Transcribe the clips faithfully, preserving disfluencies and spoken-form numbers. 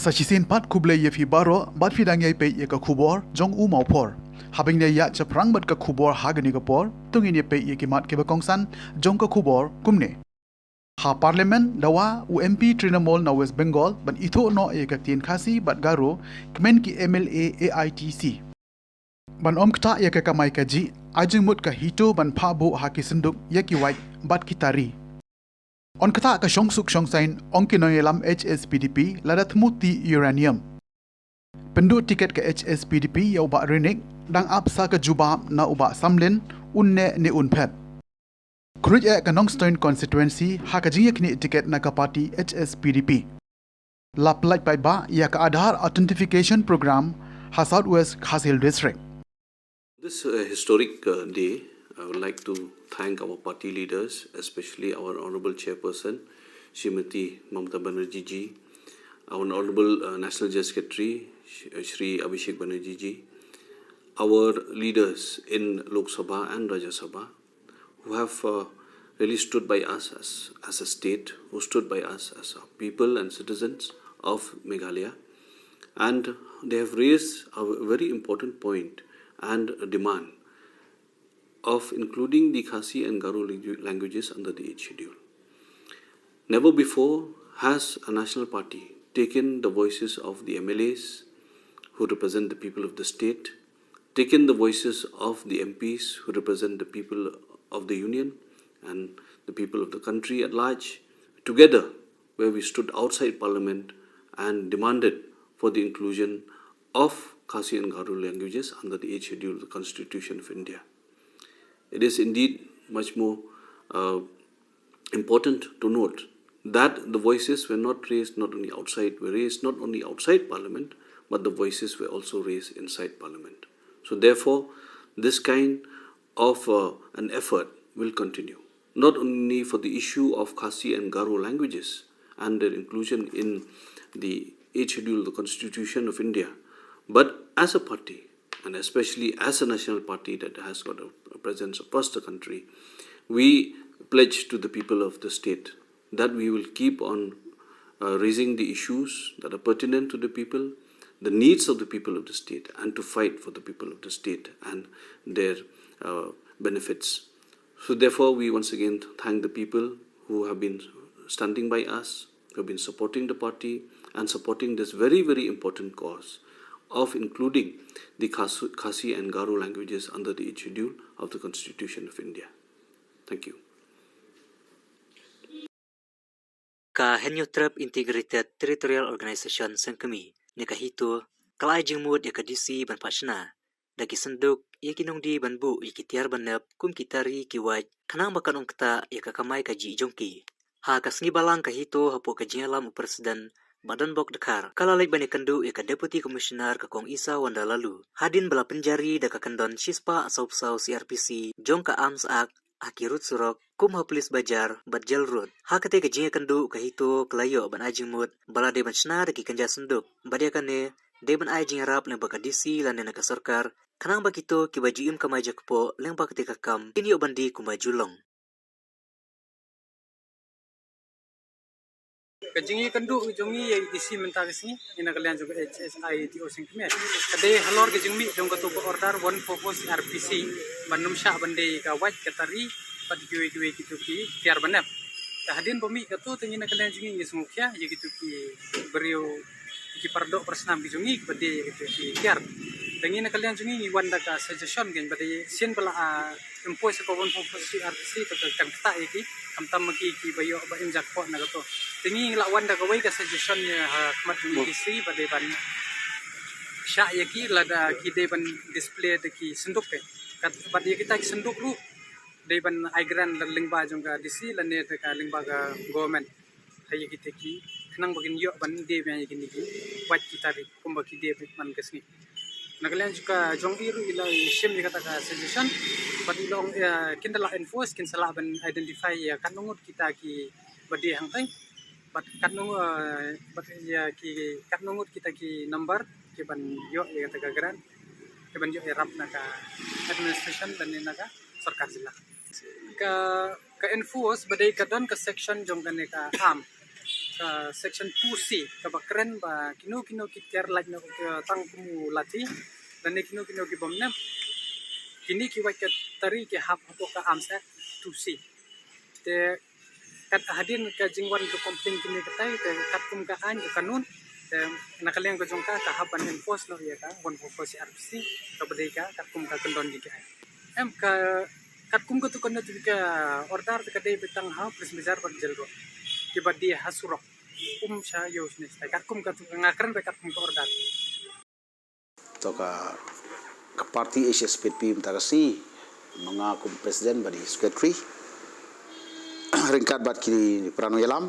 Sa shisien pat khublei ïa phi baroh, bad phi dang ïai peit ïa ka khubor jong u Mawphor. Haba ngin ïa shaphrang bad ka khubor ha kane ka por, to ngin ïa peit ïa ki mat kiba kongsan jong ka khubor kumne. Ha Parliament, dawa u M P Trinamool na West Bengal ban ithuh noh ïa ka ktien Khasi bad Garo, kmen ki M L A A I T C. Ban ym ktah ïa ka kamai kajih, ai jingmut ka HITO ban phah buh ha ki synduk ïa ki wait bad ki tari. Ym ktah ka shongsuk shongsaiñ, ong ki nongïalam H S P D P, lada thmu tih uranium. Pynduh tiket ka H S P D P ïa u Bah Rynick, dang ap sa ka jubab na u Bah Samlin, un neh ne un phet. Khreh ïa ka Nongstoiñ constituency ha ka jingïakhnieh tiket na ka party H S P D P. La pyllait paidbah ïa ka Aadhaar Authentication Program ha South West Khasi Hills District. This uh, historic uh, day, I would like to thank our party leaders, especially our Honorable Chairperson, Srimati Mamata Banerjee ji, our Honorable uh, National General Secretary, Sh- uh, Shri Abhishek Banerjee ji, our leaders in Lok Sabha and Rajya Sabha, who have uh, really stood by us as, as a state, who stood by us as a people and citizens of Meghalaya. And they have raised a very important point and a demand of including the Khasi and Garo langu- languages under the Eighth Schedule. Never before has a national party taken the voices of the M L As who represent the people of the state, taken the voices of the M Ps who represent the people of the Union and the people of the country at large, together where we stood outside Parliament and demanded for the inclusion of Khasi and Garo languages under the Eighth Schedule of the Constitution of India. It is indeed much more uh, important to note that the voices were not raised not only outside, were raised not only outside Parliament, but the voices were also raised inside Parliament. So therefore, this kind of uh, an effort will continue, not only for the issue of Khasi and Garo languages and their inclusion in the Eighth Schedule of the Constitution of India, but as a party, and especially as a national party that has got a, a presence across the country, we pledge to the people of the state that we will keep on uh, raising the issues that are pertinent to the people, the needs of the people of the state, and to fight for the people of the state and their uh, benefits. So, therefore, we once again thank the people who have been standing by us, who have been supporting the party and supporting this very, very important cause of including the Khas- Khasi and Garo languages under the Eighth Schedule of the Constitution of India. Thank you. Ka Hynñiewtrep Integrated Territorial Organization Sengkmie, ne ka HITO, ka la ai jingmut ïa ka D C ban phah shna da ki synduk ïa ki nongdie ban buh ïa ki tiar ban nep kum ki tari ki wait, khnang ba kan ym ktah ïa ka kamai kajih jong ki. Ha ka sngi Balang ka HITO hapoh ka jingïalam u President Bah Donbok Dkhar, ka la leit ban ïakynduh ïa ka Deputy Commissioner ka Kong Isawanda Laloo, hadien ba la pynjari da ka kyndon shispah sawphew saw C R P C jong ka Arms Act ha ki rud surok, kum ha Police Bazar bad Jail Road. Ha katei ka jingïakynduh ka HITO ka la ïoh ban ai jingmut ba la dei ban shna da ki kynja synduk, bad ïa kane dei ban ai jingïarap lyngba ka D C lane na ka sorkar, khnang ba kito kiba ju im kamai ja kpoh lyngba katei ka kam kin ïoh ban die kumba ju long. Ka jingïakynduh jong ngi ïa i D C mynta ka sngi, ïa na ka liang jong ka H S I T O Sengkmie, ka dei halor ka jingmih jong kato ka order one four four C R P C, ban ym shah ban dei ka wait ka tari bad kiwei kiwei kito ki tiar ban nep. Te hadien ba mih kato, te ngi na ka liang jong ngi ngi sngewkhia ïa kito ki briew ki paradoh parasnam ki jong ngi kiba die ïa kito ki tiar. Te ngi na ka liang jong ngi ngi wan da ka suggestion, kan, ba dei sien ba la, ah, impose ka one four four C R P C, te kan ktah ïa ki, khamtam ma ki kiba ïoh ba im ja kpoh na kato. Te ngi la wan da kawei ka suggestion ïa ha khmat jong i D C ba dei ban shah ïa ki lada ki dei ban display da ki synduk, kan. Kat bad ïa kita ki synduk ruh dei ban ai grant da lyngba jong ka D C lane da ka lyngba ka government ha ïa kita ki, khnang ba kin ïoh ban die biang ïa kine ki wait ki tari kumba ki die man ka sngi. Na ka liang jong ka jong i ruh i la shim ïa kata ka suggestion, bad i la ong, eh, kin da la enforce, kin sa lah ban identify ïa katno ngut kita kiba die hangtai, bad katno, eh, bad ïa ki katno ngut kita ki number kiban ïoh ïa kata ka grant, kiban ïoh ïarap na ka administration lane na ka sorkar jylla. Ka, ka enforce ba dei ka don ka section jong kane ka arm. Section two C kaba kren ba kino kino ki tiar lait noh ka tang kum u lathi, lane kino kino ki bom ne, kini ki wait ka tari ki hap hapoh ka Arms Act two C. Te kat hadien ka jingwan ka complaint kini katai, te katkum ka aiñ ka kanun, te na ka liang ka jong ka, ka hap ban enforce noh ïa ka one four four C R P C kaba dei ka katkum ka kyndon ki ka aiñ. Em ka katkum ka tu ka na tu ka order te ka dei ba tang ha police bazar bad jail road kiba dei ha surok. Um sha ïoh sne stai katkum ka tu ka nga kren ba katkum ka order. To ka, ka party H S P D P mynta ka sngi, ma nga kum president bad i secretary, ryngkat bad ki para nongïalam,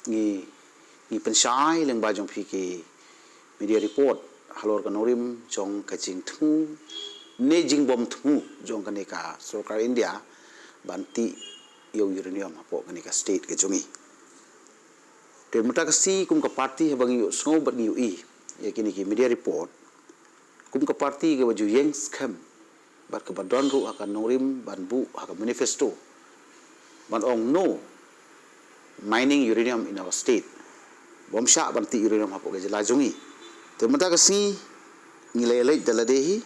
ngi, ngi pynshai lyngba jong phi ki media report halor ka nongrim jong ka jingthmu ne jingbym thmu jong kane ka sorkar India ban tih ïa u uranium hapoh kane ka state ka jong ngi. Te mynta ka sngi kum ka party haba ngi ïohsngew bad ngi ïohi ïa kine ki media report, kum ka party kaba ju ïeng skhem bad kaba don ruh ha ka nongrim ban buh ha ka manifesto ban ong no mining uranium in our state. Bym shah ban tih uranium hapoh ka jylla jong ngi. Te mynta ka sngi ngi la ïaleit da lade hi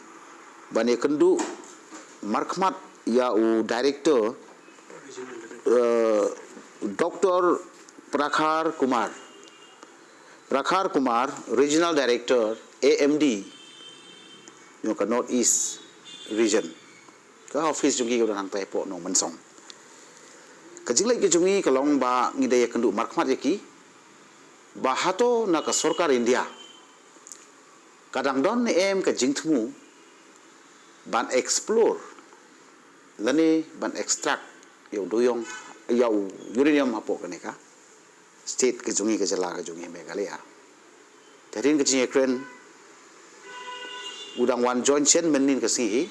ban ïakynduh markhmat ïa u director, eh, Doctor Prakhar Kumar. Prakhar Kumar, Regional Director, A M D, jong ka North East Region. Ka office jong ki ka don hangtai hapoh Nongmynsong. Ka jingleit ka jong ngi ka long ba ngi dei ïakynduh markhmat ïa ki ba hato na ka sorkar India ka dang don ne em ka jingthmu ban explore lane ban extract ïa u durium, ïa u uranium hapoh kane ka state ka jong ngi, ka jylla ka jong ngi Meghalaya. Te hadien ka jingïakren u dang wan join shen mynnin ka sngi hi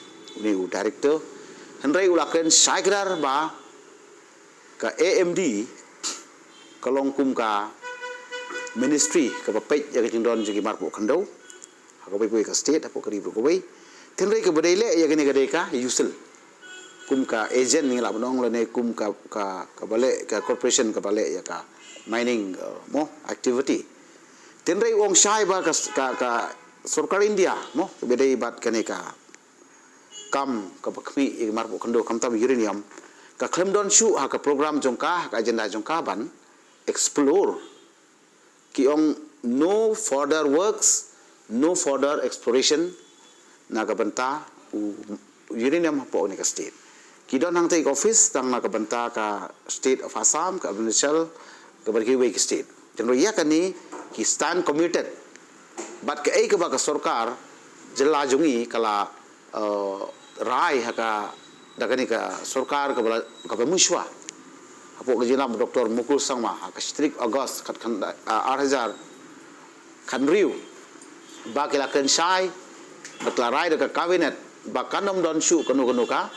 une u director, hynrei u la kren shai kdar ba ka A M D ka long kum ka ministry kaba peit ïa ka jingdon jong ki marpuh khyndew ha kawei kawei ka state hapoh ka ri baroh kawei. Hynrei kaba dei leh ïa kane ka dei ka U S I L kum ka agent ngi lah ban ong lane kum ka, ka, kaba leh, ka corporation kaba leh ïa ka mining, eh, mo activity. Hynrei u ong shai ba ka, ka, ka sorkar India mo kaba dei bad kane ka kam kaba khmih ïa ki marpuh khyndew khamtam uranium, ka khlem don shuh ha ka program jong ka, ha ka agenda jong ka ban explore. Ki ong no further works, no further exploration na ka bynta u uranium hapoh kane ka state. Ki don hangtai ka office tang na ka bynta ka state of Assam, ka Arunachal, ka bad kiwei ki state. Te hynrei ïa kane ki stand committed bad kaei kaba ka sorkar jylla jong ngi ka la, eh, rai ha ka, da kane ka sorkar kaba la, kaba mynshuwa hapoh ka jingïalam Doctor Mukul Sangma ha ka shi tarik August khatkhyndai, ah, ar hajar khathynriew, ba ki la kren shai bad la rai da ka cabinet ba kan ym don shuh kano kano ka,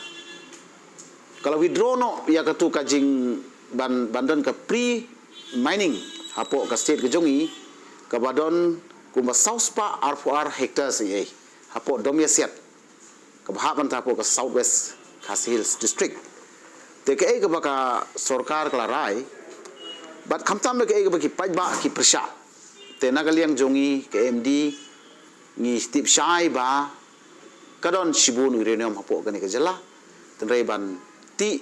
ka la withdraw noh ïa katu ka jing ban, ban don ka pre mining hapoh ka state ka jong ngi kaba don kumba saw spah arphew ar hectares ïa hapoh Domiasiat kaba hap ban ta hapoh ka South West Khasi Hills District. Te kaei kaba ka sorkar ka la rai bad khamtam da kaei kaba ki paidbah ki pyrshah. Te na ka liang jong ngi ka A M D ngi tip shai ba ka don shibun uranium hapoh kane ka jylla. Hynrei ban tih,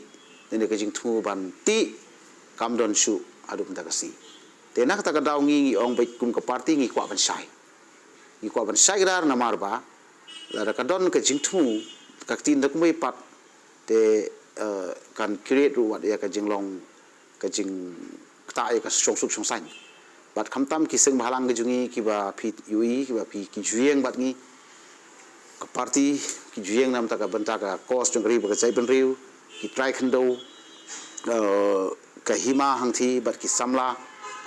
kane ka jingthmu ban tih kam don shuh haduh mynta ka sngi. Te na kata ka daw ngi, ngi ong beit kum ka party ngi kwah ban shai. Ngi kwah ban shai kdar namar ba lada ka don ka jingthmu, ka ktien da kumba i pat, te, eh, kan create ruh wat ïa ka jinglong, ka jingktah ïa ka shongsuk shongsaiñ. Bad khamtam ki seng bhalang ka jong ngi kiba phi ïohi, kiba phi ki ju ïeng bad ngi, ka party ki ju ïeng namar ka bynta ka cause jong ka ri bad ka jaitbynriew, ki trai khyndew, eh, ka hima hangthie bad ki samla.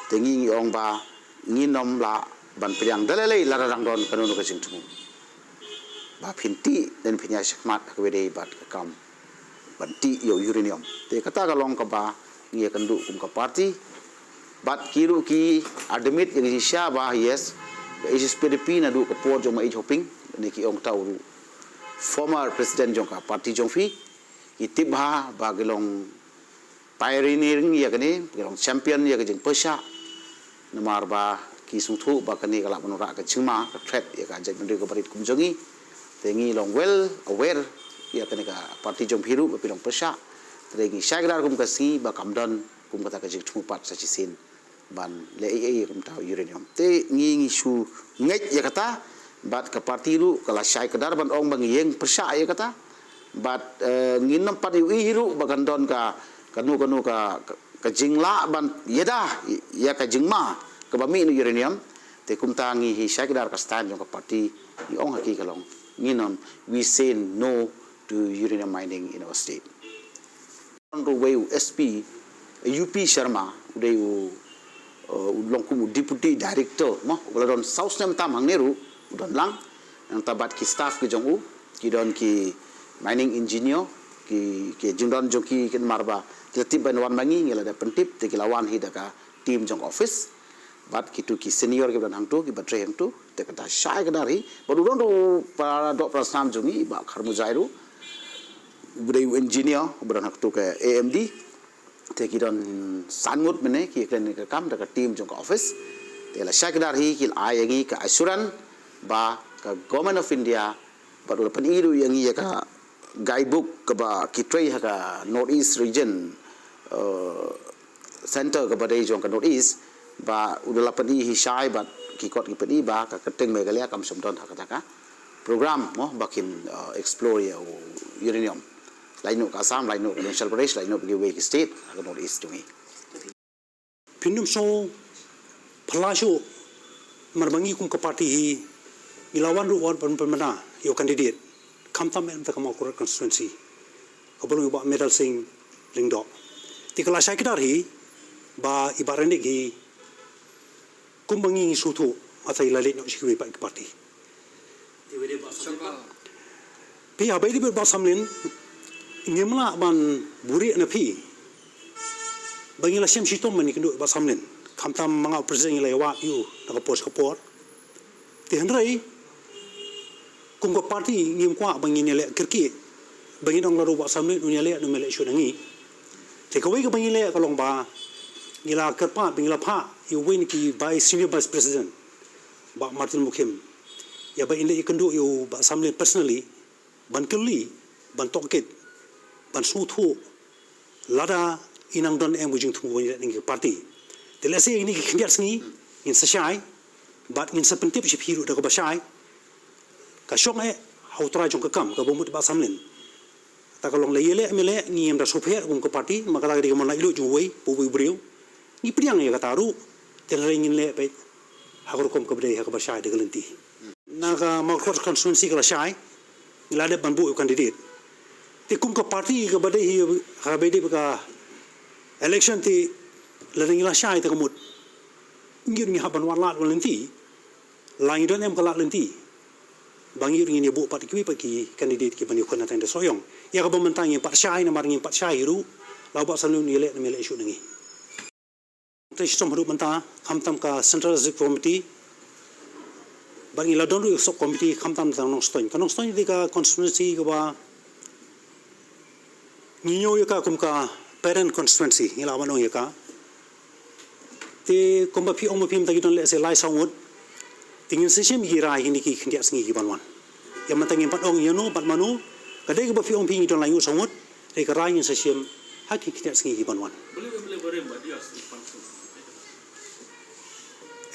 Te ngi, ngi ong ba ngin ym lah ban pdiang da lei lei lada dang don kano kano ka jingthmu ba phin tih, ne phin ïaishah khmat ha kaba dei bad ka kam ban tih ïa u uranium. Te kata ka long kaba ngi ïakynduh kum ka party. Bad ki ruh ki admit ïa ka jingshisha ba yes, ka H S P D P naduh ka por jong ma H. Hoping, ne ki ong ta u ruh former president jong ka party jong phi, ki tip bha ba ki long pioneering ïa kane, ki long champion ïa ka jingpyrshah Namar ba ki sngewthuh ba kane ka lah ban wanrah ka jingma, ka threat ïa ka jaitbynriew kaba rit kum jong ngi. Te ngi long well aware ïa kane ka party jong phi ruh ba phi long pyrshah. Te ngi shai kdar kum ka sngi ba kam don kum kata ka jingthmu pat sa shisien ban leh ei ei kumta uranium. Te ngi ngi shu ngeit ïa kata, bad ka party ruh ka la shai kdar ban ong ba ngi ïeng pyrshah ïa kata. Bad eh, ngin ym pat ïohi hi ruh ba kan don ka kano kano ka ka, ka jinglah ban ïada ïa ka jingma kaba mih na uranium. Te kumta ngi hi shai kdar ka stand jong ka party, ngi ong ha ki ka long, ngin ym, we say no to uranium mining in our state. Ruh wei u S P, U P Sharma, u dei u, uh, u long kum u deputy director, mo, u la don saw snem tam hangne ruh, u don lang, nangta bad ki staff ki jong u, ki don ki mining engineer, ki, ki jingdon jong ki kin mar ba, ki la tip ban wan ma ngi, ngi la da pyntip, te ki la wan hi da ka team jong office. Bad kitu ki senior ki ba don hangtu, ki ba trei hangtu, te kata shai kdar hi, bad u don ruh para doh para snam jong ngi, Bah Kharmujai ruh, u dei u engineer, u ba don hangtu ka A M D, te ki don san ngut mynne, ki kren ka kam, da ka team jong ka office, te la shai kdar hi, ki la ai ïa ngi ka assurance, ba ka Government of India, bad u la pyni ruh ïa ngi ïa ka guidebook kaba ki trei ha ka North East region, eh, center kaba dei jong ka North East, ba u la pyni hi shai bad ki kot ki pyni ba ka kyrteng Meghalaya kam shym don ha kata ka program mo ba kin, eh, explore ïa u uranium. Laitluid ka Assam, laitluid ka Arunachal Pradesh, laitluid kiwei ki state ha ka North East jong ngi. Phin ym sngew phylla shuh, namar ba ngi kum ka party hi ngi la wan ruh wan pyn-, pynbna ïa u candidate, khamtam em da ka Mawkyrwat constituency, kaba long i Bah Medal Singh Lyngdoh. Te ka la shai kdar hi ba i Bah Ryndik hi, kum ba ngi ngi sngewthuh, ata i la leit noh sha kiwei pat ki party. Phi, haba ïadei bad Bah Samlin, ngim lah ban buhrieh na phi ba ngi la shem shitom ban ïakynduh Bah Samlin. Khamtam ma nga u president ngi la ïawad ïa u na ka por sha ka por. Te hynrei kum ka party ngim kwah ba ngin ïaleh kyrkieh, ba ngin ong la ruh Bah Samlin un ïaleh ne um ïaleh shuh na ngi. Te kawei kaba ngi leh ka long ba ngi la kyrpad ba ngi la phah ïa uwei na ki vice, senior vice president, Bah Martin Mukhim, ïa ba in leit ïakynduh ïa u Bah Samlin personally, ban kylli, ban tohkit, ban sngewthuh lada i nang don em ka jingthmu ban ïaleh na ngi ka party. Te lehse ïa kine ki khyndiat sngi ngin sa shai bad ngin sa pyntip sha phi ruh da kaba shai. Ka shong eh ha u trai jong ka kam kaba mut Bah Samlin. Kata ka long la ïaleh em ïaleh, ngim da sngewpher kum ka party, namar kata ka dei ka mon laitluid jong uwei pa uwei u briew. Ngi pdiang ïa kata ruh, te hynrei ngin leh beit ha ka rukom kaba dei ha kaba shai da ka lynti. Na ka Mawkyrwat constituency ka la shai, ngi la dep ban buh ïa u candidate. Te kum ka party kaba dei hi, kaba dei ka election te, lada ngi la shai te ka mut, ngi ruh ngi hap ban wad lad wan lynti. La ngi don em ka lad lynti ba ngi ruh ngin ïa buh pat kiwei pat ki candidate kiban ïakhun hangtai da Sohiong. Ïa kaba mynta ngim pat shai, namar ngim pat shai hi ruh la u Bah Samlin un ïaleh ne um ïaleh shuh na ngi. Te shitom haduh mynta, khamtam ka Central Executive Committee, bad ngi la don ruh ïa ka sub committee, khamtam ka Nongstoiñ. Ka Nongstoiñ dei ka constituency kaba ngi ñiew ïa ka kum ka parent constituency, ngi lah ban ong ïa ka. Te kumba phi ong ma phi mynta ki don lehse lai saw ngut. Te ngin sa shim ïa ki rai kine ki khyndiat sngi kiban wan. Ïa mynta ngim pat ong ïano bad mano. Ka dei kaba phi ong phi ngi don lai ngut saw ngut. Te ka rai ngin sa shim ha ki khyndiat sngi kiban wan.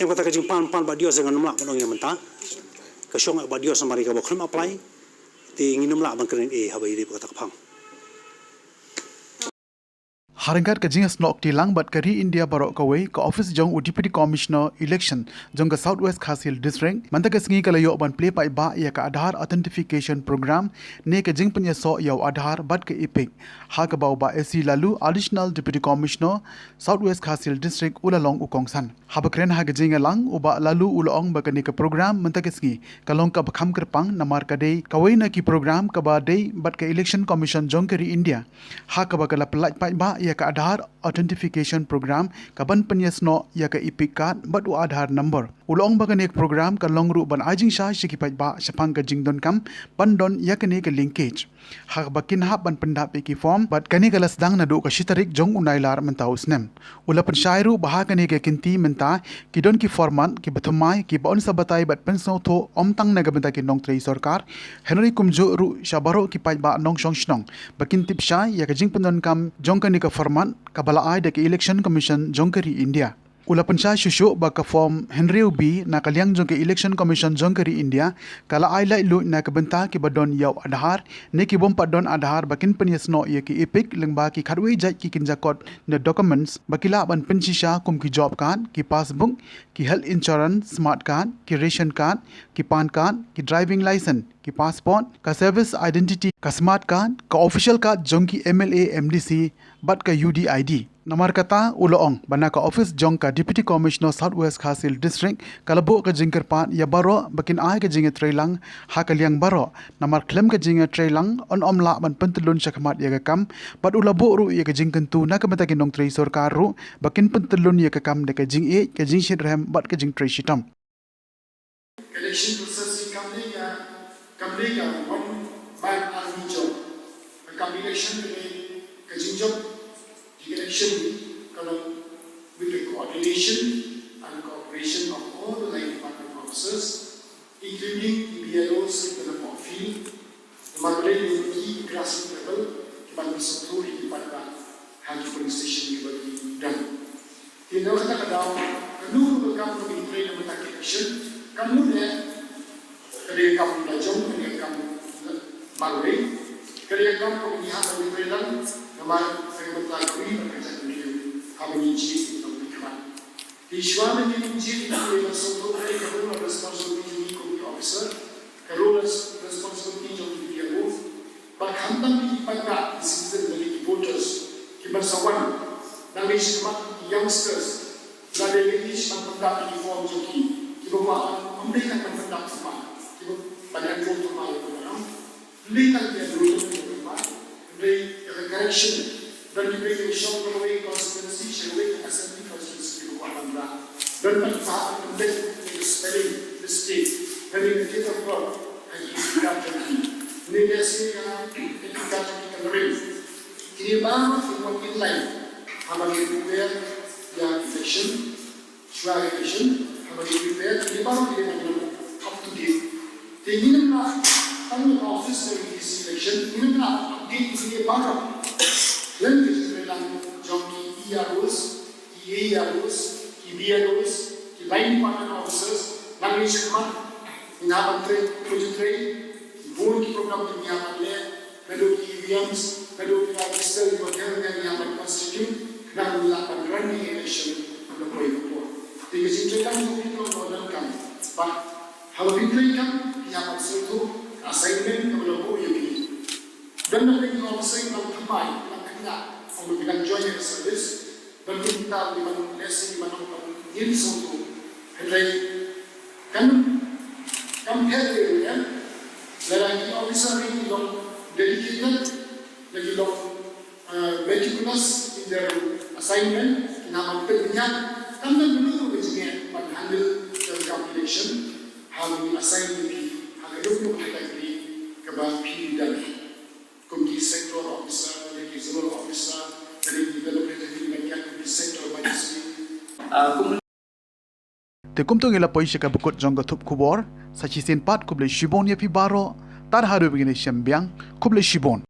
Em kata ka jingpan, pan bad dios ngan ym lah ban ong ïa mynta. Ka shong bad dios namar ïa kaba khlem apply. Te ngin ym lah ban kren ei haba ïadei bad kata ka phang. Ha ryngkat ka jingïasnoh kti lang bad ka ri India baroh kawei, ka office jong u Deputy Commissioner Election jong ka South West Khasi Hills District mynta ka sngi ka la ïoh ban plie paidbah ïa ka Aadhaar Authentication Program ne ka jingpynïasoh ïa u Aadhaar bad ka EPIC, ha kaba u Bah A C Laloo, Additional Deputy Commissioner, South West Khasi Hills District, u la long u kongsan. Haba kren ha ka jingïalang, u Bah Laloo u la ong ba kane ka program mynta ka sngi ka long kaba kham kyrpang namar ka dei kawei na ki program kaba dei bad ka Election Commission jong ka ri India, ha kaba ka la pyllait paidbah ïa ka Aadhaar Authentication Program kaban pynïasnoh ïa ka EPIC card bad u Aadhaar number. U la ong ba kane ka program ka long ruh ban ai jingshai sha ki paidbah shaphang ka jingdonkam ban don ïa kane ka linkage ha kaba kin hap ban pyndap ïa ki form, bad kane ka la sdang naduh ka shi tarik jong u Nailar mynta u snem. U la pynshai ruh ba ha kane ka kynti mynta ki don ki format kiba thymmai kiba yn sa batai bad pynsngewthuh ym tang na ka bynta ki nongtrei sorkar, hynrei kumjuh ruh sha baroh ki paidbah nongshong shnong ba kin tip shai ïa ka jingpyndonkam jong kane ka format kaba la ai da ka Election Commission jong ka ri India. U la pynshai shuh shuh ba ka form hynriew B na ka liang jong ka Election Commission jong ka ri India ka la ai laitluid na ka bynta kiba don ïa u Aadhaar ne ki bym pat don Aadhaar ba kin pynïasnoh ïa ki EPIC lyngba ki khatwei jait ki kynja kot ne documents ba ki lah ban pynshisha, kum ki job card, ki passbook, ki health insurance smart card, ki ration card, ki PAN card, ki driving license, ki passport, ka service identity, ka smart card, ka official card jong ki MLA, MDC bad ka UDID. Namar kata u la ong ba na ka office jong ka Deputy Commissioner South West Khasi Hills District ka la buh ka jingkyrpad ïa baroh ba kin ai ka jingïatreilang ha ka liang baroh, namar khlem ka jingïatreilang yn ym lah ban pyntyllun shakhmat ïa ka kam, bad u la buh ruh ïa ka jingkyntu na ka bynta ki nongtrei sorkar ruh ba kin pyntyllun ïa ka kam da ka jingïeit, ka jingshitrhem bad ka jingtrei shitom. Ka election process hi kam dei ka, kam dei ka one man army job. Ka kam election ka dei ka jingjop jong ka election ka long with the coordination and cooperation of all the line department officers, including the BLOs, the field, namar balei ki grassroots level ki ban sngewthuh ïa ki paidbah ha ki polling station kiba ki don. Te na kata ka daw, kano kano ka kam kaba ngi trei na ka bynta ka election, kam mut eh ka dei ka kam la jong, ka dei ka kam marwei, ka dei ka kam kaba ngi hap ban trei lang namar ka dei ka bynta ka ri bad ka jaitbynriew haba ngi jied ïa ka kam. Te shuwa ban ïa ngi jied ïa ka kam, ngi sngewthuh ka dei ka role and responsibility jong ngi kum ki officer, ka role and responsibility jong ki BLO, bad khamtam ki paidbah, ki citizen lane ki voters kiba sa wan nangne shakhmat, ki youngsters, lada leit sha ban pyndap ïa ki form jong ki, kiba kwah ban ym dei ban pyndap thymmai, kiba ban enrol thymmai ïa ki, ym dei tang ïa ki ruh thymmai, hynrei ïa ka correction. Don kiba ïa shong na kawei ka constituency sha kawei ka assembly constituency kiba kwah ban rah. Don pat kiba hap ban pyndep ïa ka spelling mistake, hynrei ka date of birth ha ki I D card jong ki, ne lehse ïa ka I D card jong ki ka la rem. Kine baroh ki wan inline haba ngi prepare ïa election, shuwa election, haba ngi prepare, kine baroh ki dei ban long up to date. Te ngin ym lah tang na ka office ka VDC election, ngin ym lah update ïa kine baroh. Lem ka jingtrei lang jong ki EROs, ki AROs, ki BLOs, ki line department officers, nangne shakhmat, ngin hap ban trei, trei, trei, bun ki program ki ngi hap ban leh, naduh ki EVMs, naduh ki register, ki hotel, ki ngi hap ban constitute, khnang ba ngin lah ban run ïa ka election ha ka por ka por. Te ka jingtrei lang jong ngi ka long ba donkam. Bad haba phi trei kam, phi hap ban sngewthuh ka assignment kaba la buh ïa phi. Don na phi ki officer kiba thymmai, kiba kynjah, ong ba ki dang join ïa ka service, don ki kita kiba lehse kiba ong ba ngim sngewthuh. Hynrei kan, kam pher ruh, eh, lada ki officer ruh ki long dedicated, lada ki long, eh, meticulous in their assignment, kin hap ban pynbeit, kam don ruh ka jingeh ban handle ka kam election, ha ba ngi assign ïa phi ha kano kano ka category kaba phi don. Kum ki sector officer, lane ki zonal officer, lane ki development, lane ki sector magistrate. Ah, kum Te kumto ngi la poi sha kaba kut jong ka thup khubor. Sa shisien pat, khublei shibun ïa phi baroh. Tad haduh ba ngin ïashem biang, khublei shibun.